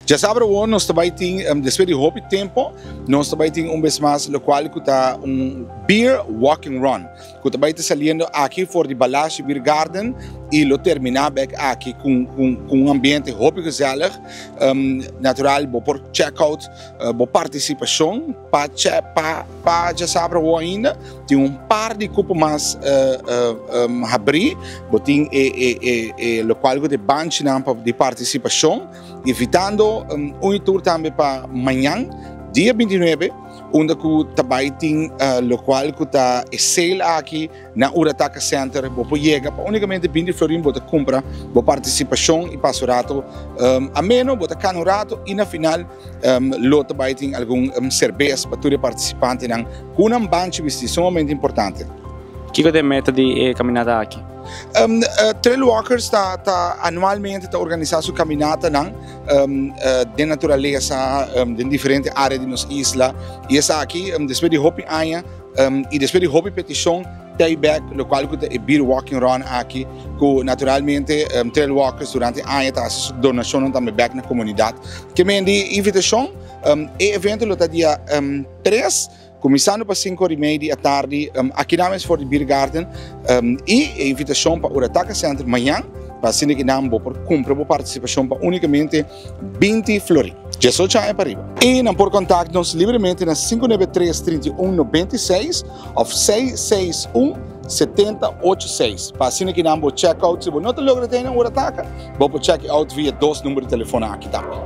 Djasabra awor nos ta bai tin, despues di hopi tempo, nos ta bai tin un bes mas locual cu ta un Beer Walking Run, cu ta bai ta saliendo aki for di Balashi Beer Garden y lo termina bek aki cu un ambiente hopi gezellig. Natural bo por check out bo participacion pa pa djasabra awor ainda. Tin un par di cupo mas habri, bo tin e locual cu ta e banchinan di participacion. Invitando un y tur tambe pa mañan, dia 29, unda cu ta bay tin locual cu ta e sale aki na Urataka Center. Bo por yega pa unicamente 20 florin bo ta cumpra bo participacion y pasa un rato ameno, bo ta cana un rato y na final lo ta bay tin algun cerbes pa tur e participantenan cu nan banchi bisti, sumamente importante. Kico ta e meta di e caminata aki? Trail Walkers ta ta anualmente ta organisa su caminatanan den naturalesa den diferente area di nos isla y esaki despues di hopi aña y despues di hopi peticion ta y bek locual cu ta e Beer Walking Run aki cu naturalmente Trail Walkers durante aña ta haci su donacionnan tambe bek na comunidad. Ke men di invitacion e evento lo ta dia 3. Kuminsando pa sinku ora i mei di atardi aki nan mes for di Biergarten i e invitashon pa Urataka Center mañan pa asina ki nan bo por kumpra bo partisipashon pa unikamente 20 florin. 18 aña pa riba. I nan por kontakt nos libremente na 593 31 96 òf 661 70 86 pa asina ki nan bo check out si bo no ta logra tene Urataka bo por check out via dos number di telefon aki tambe.